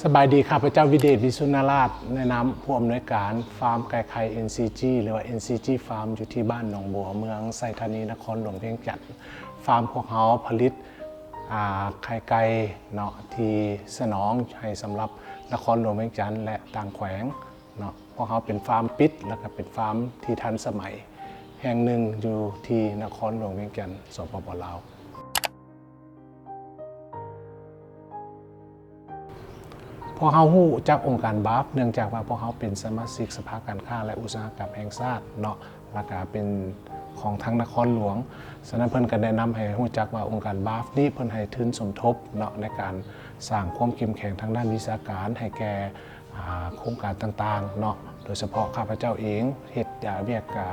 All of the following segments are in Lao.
ສະບາຍດີ, ຂ້າພະເຈົ້າ ວິເດດ ວິສຸນນະລາດ ໃນນາມຜູ້ອຳນວຍການຟາມໄກ່ໄຂ່ ເອັນຊີຈີ ຫຼືວ່າ ເອັນຊີຈີ ຟາມ ຢູ່ທີ່ບ້ານໜອງບົວ ເມືອງໄຊທານີ ນະຄອນຫຼວງວຽງຈັນ. ຟາມພວກເຮົາຜະລິດ ອາ ໄຂ່ໄກ່ເນາະ ທີ່ສະໜອງໃຫ້ສຳລັບນະຄອນຫຼວງວຽງຈັນ ແລະ ຕ່າງແຂວງເນາະ. ພວກເຮົາເປັນຟາມປິດ ແລະ ກະເປັນຟາມທີ່ທັນສະໄໝແຫ່ງໜຶ່ງຢູ່ທີ່ນະຄອນຫຼວງວຽງຈັນ ສປປ ລາວ. ພວກເຮົາຮູ້ຈັກອົງການ ບາຟ ເນື່ອງຈາກວ່າພວກເຮົາເປັນສະມາຊິກສະພາການຄ້າ ແລະ ອຸດສາຫະກຳແຫ່ງຊາດເນາະ ແລະ ກະເປັນຂອງທາງນະຄອນຫຼວງ. ສະນັ້ນເພິ່ນກະແນະນຳໃຫ້ຮູ້ຈັກວ່າອົງການ ບາຟ ນີ້ເພິ່ນໃຫ້ທຶນສົມທົບເນາະ ໃນການສ້າງຄວາມເຂັ້ມແຂງທາງດ້ານວິຊາການໃຫ້ແກ່ ອາ ໂຄງການຕ່າງໆເນາະ. ໂດຍສະເພາະຂ້າພະເຈົ້າເອງເຮັດ ອາ ວຽກ ອາ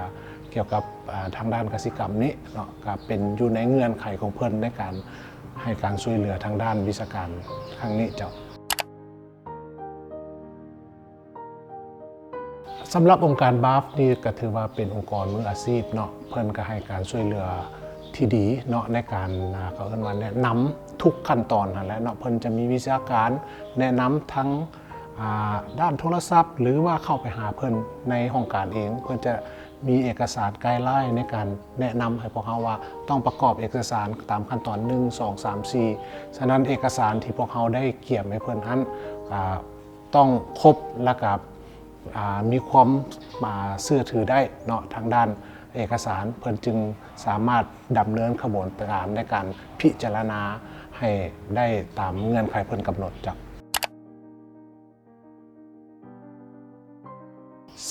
ກ່ຽວກັບ ອາ ທາງດ້ານກະສິກຳນີ້ເນາະ ກະເປັນຢູ່ໃນເງື່ອນໄຂຂອງເພິ່ນໃນການໃຫ້ການຊ່ວຍເຫຼືອທາງດ້ານວິຊາການຄັ້ງນີ້ເຈົ້າ. ສຳລັບອົງການ ບາຟ ນີ້ກະຖືວ່າເປັນອົງກອນມືອາຊີບເນາະ, ເພິ່ນກະໃຫ້ການຊ່ວຍເຫຼືອທີ່ດີເນາະ ໃນການ ອາ ເຂົາເອີ້ນວ່າແນະນຳທຸກຂັ້ນຕອນຫັ້ນແຫຼະເນາະ. ເພິ່ນຈະມີວິຊາການແນະນຳທັງ ອາ ດ້ານໂທລະສັບ ຫຼືວ່າເຂົ້າໄປຫາເພິ່ນໃນຫ້ອງການເອງ, ເພິ່ນຈະມີເອກະສານໄກລາຍໃນການແນະນຳໃຫ້ພວກເຮົາວ່າຕ້ອງປະກອບເອກະສານຕາມຂັ້ນຕອນ ໜຶ່ງ ສອງ ສາມ ສີ່. ສະນັ້ນເອກະສານທີ່ພວກເຮົາໄດ້ກຽມໃຫ້ເພິ່ນຫັ້ນ ອາ ຕ້ອງຄົບ ແລະກະ ອາ ມີຄວາມ ອາ ເຊື່ອຖືໄດ້ເນາະ ທາງດ້ານເອກະສານ ເພິ່ນຈຶ່ງສາມາດດຳເນີນຂະບວນການໃນການພິຈາລະນາໃຫ້ໄດ້ຕາມເງື່ອນໄຂເພິ່ນກຳນົດເຈົ້າ.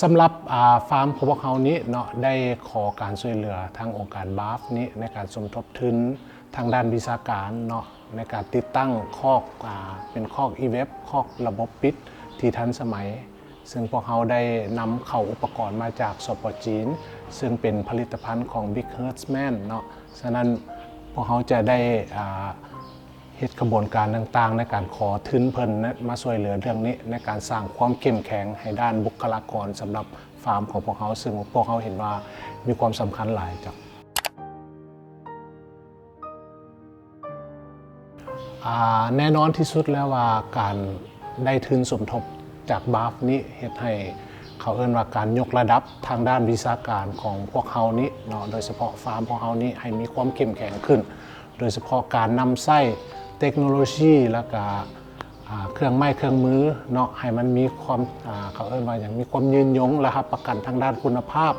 ສຳລັບ ອາ ຟາມຂອງພວກເຮົານີ້ເນາະ ໄດ້ຂໍການຊ່ວຍເຫຼືອທາງອົງການ ບາຟ ນີ້ໃນການສົມທົບທຶນທາງດ້ານວິຊາການເນາະ ໃນການຕິດຕັ້ງຄອກ ອາ ເປັນຄອກອີເວັບ ຄອກລະບົບປິດທີ່ທັນສະໄໝ, ເຊິ່ງພວກເຮົາໄດ້ນຳເຂົ້າອຸປະກອນມາຈາກ ສປ ຈີນ ເຊິ່ງເປັນຜະລິດຕະພັນຂອງ Big Herdsman ເນາະ. ສະນັ້ນພວກເຮົາຈະໄດ້ ອາ ເຮັດຂະບວນການຕ່າງໆ ໃນການຂໍທຶນເພິ່ນນະ ມາຊ່ວຍເຫຼືອເລື່ອງນີ້ ໃນການສ້າງຄວາມເຂັ້ມແຂງໃຫ້ດ້ານບຸກຄະລາກອນສຳລັບຟາມຂອງພວກເຮົາ, ເຊິ່ງພວກເຮົາເຫັນວ່າມີຄວາມສຳຄັນຫຼາຍເຈົ້າ. ອາ ແນ່ນອນທີ່ສຸດແລ້ວວ່າການໄດ້ທຶນສົມທົບຈາກ ບາຟ ນີ້ ເຮັດໃຫ້ ເຂົາເອີ້ນວ່າການຍົກລະດັບທາງດ້ານວິຊາການຂອງພວກເຮົານີ້ເນາະ, ໂດຍສະເພາະຟາມພວກເຮົານີ້ ໃຫ້ມີຄວາມເຂັ້ມແຂງຂຶ້ນ. ໂດຍສະເພາະການນຳໃຊ້ເຕັກໂນໂລຊີ ແລ້ວກະ ອາ ເຄື່ອງໄມ້ເຄື່ອງມືເນາະ ໃຫ້ມັນມີຄວາມ ອາ ເຂົາເອີ້ນວ່າຫຍັງ ມີຄວາມຍືນຍົງ ແລະ ຮັບປະກັນທາງດ້ານຄຸນນະພາບ.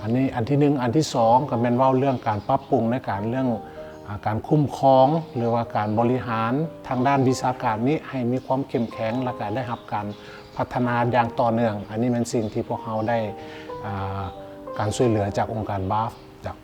ອັນນີ້ອັນທີໜຶ່ງ. ອັນທີສອງ ກະແມ່ນເວົ້າເລື່ອງການປັບປຸງໃນການເລື່ອງ ອາ ການຄຸ້ມຄອງ ຫຼືວ່າການບໍລິຫານທາງດ້ານວິຊາການນີ້ ໃຫ້ມີຄວາມເຂັ້ມແຂງ ແລະ ກະໄດ້ຮັບການພັດທະນາຢ່າງຕໍ່ເນື່ອງ. ອັນນີ້ແມ່ນສິ່ງທີ່ພວກເຮົາໄດ້ ອາ ການຊ່ວຍເຫຼືອຈາກອົງການ ບາຟ ເຈົ້າ.